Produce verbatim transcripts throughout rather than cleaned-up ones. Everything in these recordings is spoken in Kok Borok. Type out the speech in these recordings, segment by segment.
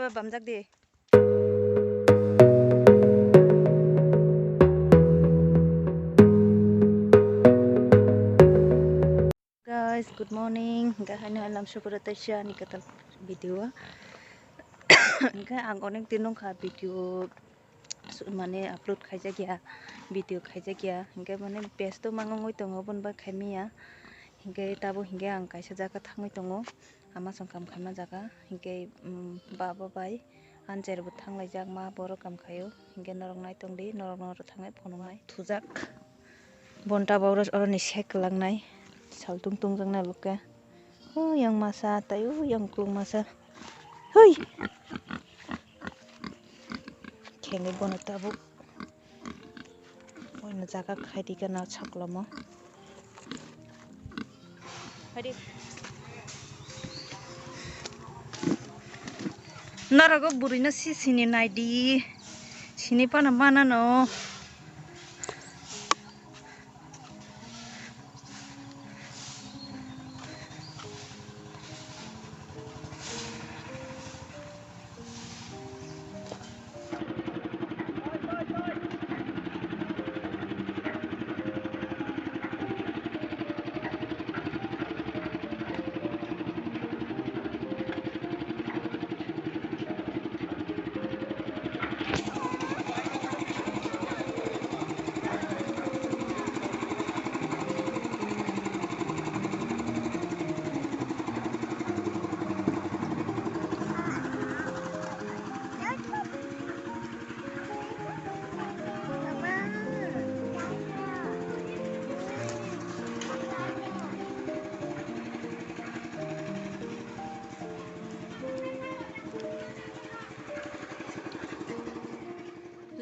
Bamjak di. Guys, good morning. Hingke haino alam sukuro teisa ani kwtal video. Hingke ang onek din wngkha video su-, mane upload khaijak ya, video khaijak ya. Hingke mane besto mangwi tongo, boni bai khaimaya. Hingke tabuk hingke ang kaisa jaga thangwi tongo. Ama song kam khaima jaga. Hingke, um, baba bai ancher bo thanglaijak, ma borok kam khaio. Hingke norok nai tongdi, norok norok thangnai phunuknai. Thujak. Bonta bo oro, oroni sek langnai. Saltung tungjaknai bo khe. O yang masa, tai o yang kuluk masa. Hui! Khengwi bono tabuk. Bono jaga khai di gana saklamo. Hai di. Norok o bwrwi no si sini nai di. Sini phano mana no.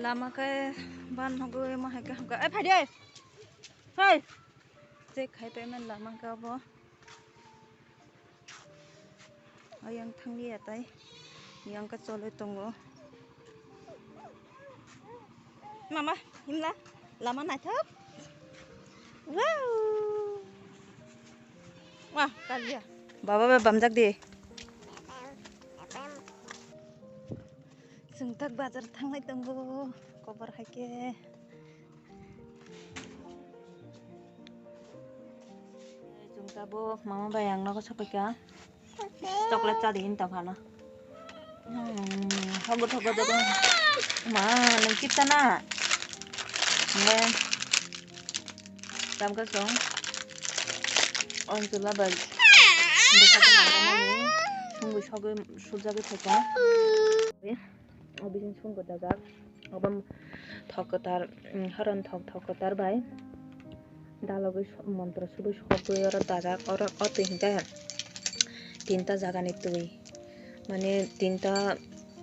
Lama khe ban hogwi ma hai khe hamkha. Ai, phai de. Hai. Check khai payment lama khe abo. Ayang thanglia tai. Yang khe chole tongo. Mama, himla. Lama naithok. Wow. Wah, kalia. Baba ba bamjak di. Chwng tak bazar thanglai tongo, kobar hai khe. Chwng tabuk mama bai ang nogo sapai kha. Chocolate cha di hinwi tong phano. Hmm, hobo thogo dogo. Ma, nwng kita na? Nge. Tamkhe chwng Anjula bai bwsakhe nangmani sungwi sogwi sujagwi thaikha. O bising sung kwchajak. Obo thok kwthar, mm, horon thok, thok kwthar bai dalogwi so-, montro subwi sogwi oro dajak. Oro o twi hinkhe tinta jagani twi. Mane tinta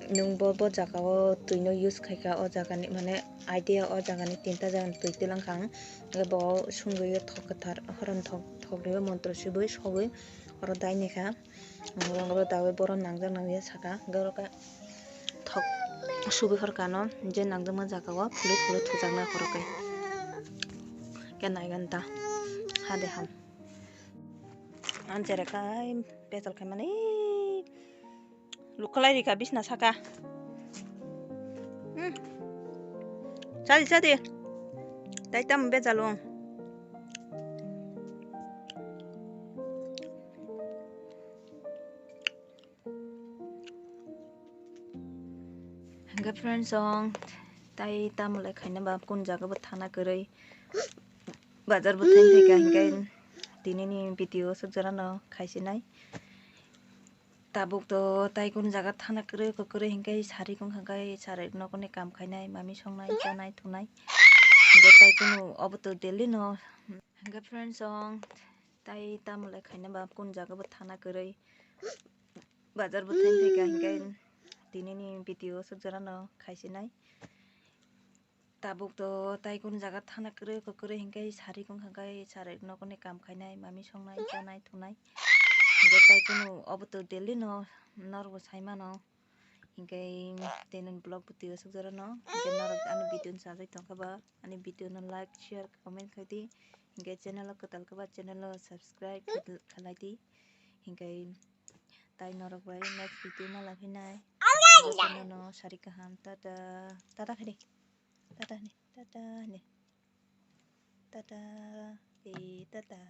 nwng bo, bo jaga o twi no use khaikha, o jagani mane idea o jagani tinta jagani twi twlang kha ang. Hwnkhe bo sungwi thok kwthar horon thok, thok rwi montro sibwi sogwi oro dai naikha. Oro dawi bohrok nangjak nangya saka, hwnkhe oro khe thok subwi horkha no je nangjakma jaga o phulwi phulwi thujaknai oro khe. Khe naigan ta hade ham. Anjere kai pechal khaimani. Lukhalai rikha bisna saka. Hmm. Chadi, chadi. Tai tamo bejalo. Hingke friends song, tai tamo le khaina ba kun jaga bo thana kwrwi. Bazar bo thang thai ka hingke tinini video suk jora no khaisinai. Tabuk to tai kun jaga thana kwrwi kwrwi hingke sari kung hingke sari nokni kam khainai, mami songnai, chanai, thunai. Hingke tai kunu obo to daily no. Hingke friends song, tai tamo le khaina ba kun jaga bo thana kwrwi. Bazar bo thang thai ka hingke tinini video suk jora no khaisinai. Tabuk to tai kun jaga thana kwrwi kwrwi hingke sari kung hingke sari nokni kam khainai, mami songnai, chanai, thunai. Hingke tai kunu obo to daily no norok bo sai mano. Hingke tenen vlog bo twi asuk jora no. Hingke norok ani video ni sajai tongkha ba, ani video no like, share, comment khaidi. Hingke channel o kwtal kha ba channel o subscribe khalai di. Hingke tai norok bai next video ma laphinai. Nono sari kaham, tata, tata khaidi, tata hini, tata hini, tata, e tata.